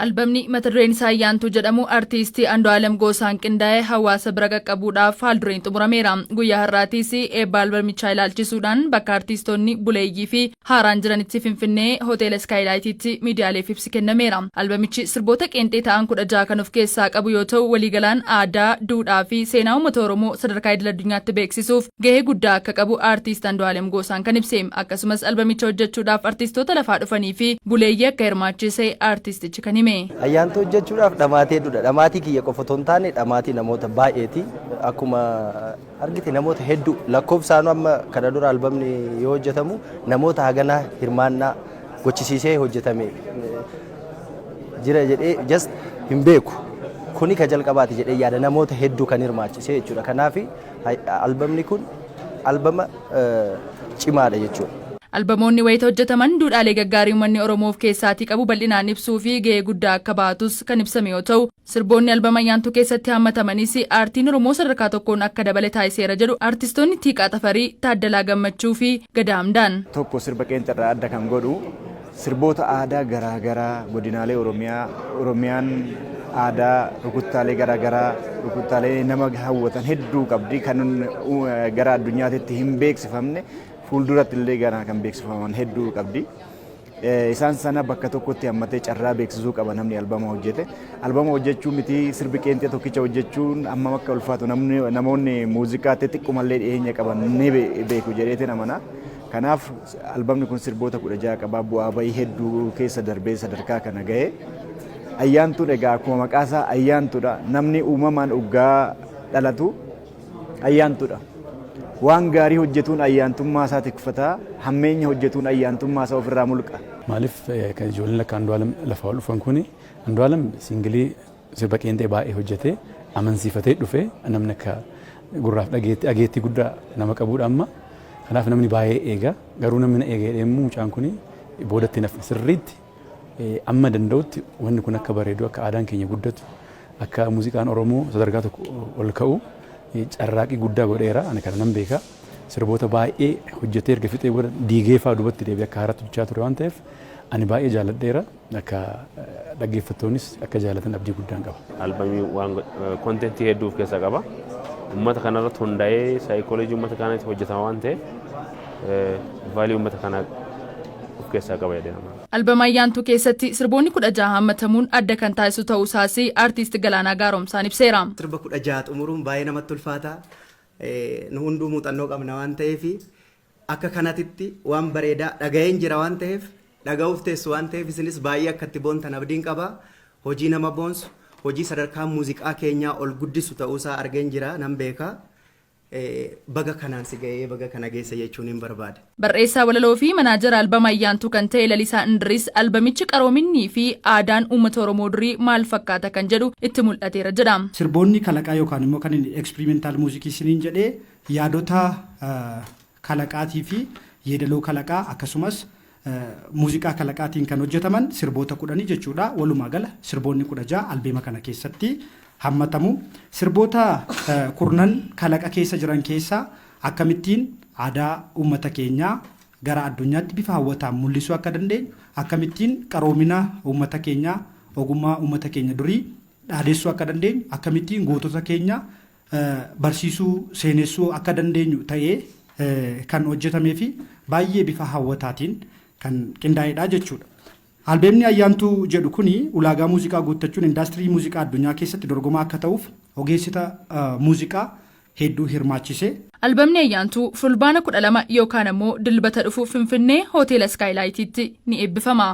Albamni mata dureen isaa Ayyaantuu jedhamu artiistii Andu'aalem Goosaan qindaa'ee hawaasa bira qaqqabuudhaaf haal dureen xumurameera. Guyyaa har'aatiis eebba albamichaa ilaalchisuudhaan bakka artiistonni buleeyyii fi haaraan jiranitti Finfinnee hoteela Iskaayilaayitiitti miidiyaaleef ibsi kennameera. Albamichi sirboota qeenxee ta'an 16 kan of keessaa qabu yoo ta'u, waliigalaan aadaa, duudhaa fi seenaa uummata Oromoo sadarkaa idil addunyaatti beeksisuuf gahee guddaa akka qabu Aartiist Andu'aalem Goosaan kan ibse. Akkasumas albamicha hojjechuudhaaf artiistoota lafaa dhufanii fi buleeyyii akka hirmaachise aartiistichi kan hime. Ayyaantuu hojjechuudhaaf dhamaatii hedduudha. Dhamaatii kiyya qofa otoo hin taane dhamaatii namoota baay'eeti. Akkuma argite namoota hedduu lakkoofsaanuu amma kana dura albamni yoo hojjetamu namoota haganaa hirmaannaa gochisiisee hojjetame jira jedhee just hin beeku. Kuni ka jalqabaati jedhee yaada namoota hedduu kan hirmaachise jechuudha. Kanaaf albamni kun albama cimaadha jechuudha. Albamoonni wayita hojjetaman duudhaalee gaggaarii uummanni Oromoo of keessaatii qabu bal'inaan ibsuu fi gahee guddaa akka bahatus kan ibsame yoo ta'u, sirboonni albama Ayyaantuu keessatti hammatamanis aartiin Oromoo sadarkaa tokkoon akka dabale taasiseera jedhu artistoonni Tiiqaa Tafarii, Taaddalaa Gammachuu fi Gadaa Hamdaan. Tokko sirba qeenxerraa adda kan godhu sirboota aadaa garaa garaa godinaalee Oromiyaa, Oromiyaan aadaa rukuttaalee garaa garaa, rukuttaalee nama hawwatan hedduu qabdi kan gara addunyaatitti hin beeksifamne fuulduratti illee gara kan beeksifaman hedduu qabdi. Isaan sana bakka tokkotti hammatee carraa beeksisuu qaba namni albama hojjete. Albama hojjechuu miti sirbi qeenxee tokkicha hojjechuun hammam akka ulfaatu namoonni muuziqaatti xiqqumallee dhiyeenya qaban ni beeku jedheetiin amana. Kanaaf albamni kun sirboota 16 qaba bu'aa bahii hedduu keessa darbee sadarkaa kana gahe. Ayyaantuun egaa akkuma maqaa isaa ayyaantuudha. Namni uumamaan uggaa dhalatu ayyaantuudha. Waan gaarii hojjetuun ayyaantummaa isaa tikfata, hammeenya hojjetuun ayyaantummaa isaa ofirraa mulqa. Maaliif kan ijoolleen akka Andu'aalem lafaa ol dhufan kuni Andu'aalem single sirba qeenxee baay'ee hojjetee amansiifatee dhufe namni akka gurraaf dhageetti dhageettii guddaa nama qabuudha amma. Kanaaf namni baay'ee eega. Garuu namni na eega jedhee immoo mucaan kuni boodatti hin hafne sirriitti amma danda'utti wanni kun akka bareedu akka aadaan keenya guddatu akka muuziqaan Oromoo sadarkaa tokko ol ka'u carraaqii guddaa godheera. Ani kana nan beeka. Sirboota baay'ee hojjetee erga fixee booda diigee fa'aa duubatti deebi'ee akka haaraatti hojjechaa ture waan ta'eef ani baay'ee jaalladheera. Akka dhaggeeffattoonnis akka jaalatan abdii guddaan qaba. Albamii waan contentii hedduu of keessaa qaba. Uummata kanarratti hundaa'ee saayikooloojii uummata kanaatti hojjetama waan ta'eef value uummata kanaa of keessaa qaba jedhee amana. Albama Ayyaantuu keessatti sirboonni 16 hammatamuun adda kan taasisu ta'uu isaas Artiist Galaanaa Gaaromsaan ibseera. Sirba 16 xumuruun baay'ee namatti ulfaata. Nu hunduu muuxannoo qabna waan ta'eef akka kanatitti waan bareedaa dhaga'een jira waan ta'eef dhaga'uuf teessu waan ta'eef isinis baay'ee akka itti boontan abdiin qaba. Hojii nama boonsu, hojii sadarkaa muuziqaa keenyaa ol guddisu ta'uusaa argeen jira nan beeka. Baga kanaan si ga'ee baga kana geesse jechuun hin barbaada. Barreessaa walaloo fi manaajara albama Ayyaantuu kan ta'e Lalisaa Indiriis albamichi qaroominnii fi aadaan uummata Oromoo durii maal fakkaata kan jedhu itti mul'ateera jedha. Sirboonni kalaqaa yookaan immoo kan inni experimental music isiniin jedhee yaadota kalaqaatii fi yeedaloo kalaqaa akkasumas muuziqaa kalaqaatiin kan hojjetaman sirboota kudhanii jechuudha. Walumaa gala sirboonni 16 albeema kana keessatti hammatamu. Sirboota kurnan kalaqa keessa jiran keessaa akkamittiin aadaa uummata keenyaa gara addunyaatti bifa hawwataan mul'isuu akka dandeenyu, akkamittiin qaroomina uummata keenyaa, ogummaa uummata keenya durii dhaadessuu akka dandeenyu, akkamittiin gootota keenya barsiisuu, seenessuu akka dandeenyu ta'ee kan hojjetamee fi baay'ee bifa hawwataatiin kan qindaa'edha jechuudha. Albeemni Ayyaantuu jedhu kuni ulaagaa muuziqaa guuttachuun indaastirii muuziqaa addunyaa keessatti dorgomaa akka ta'uuf ogeessita muuziqaa hedduu hirmaachise. Albamni Ayyaantuu Fulbaana 12 yookaan ammoo Dilbata dhufu Finfinnee Hoteela Iskaayilaayitiitti ni eebbifama.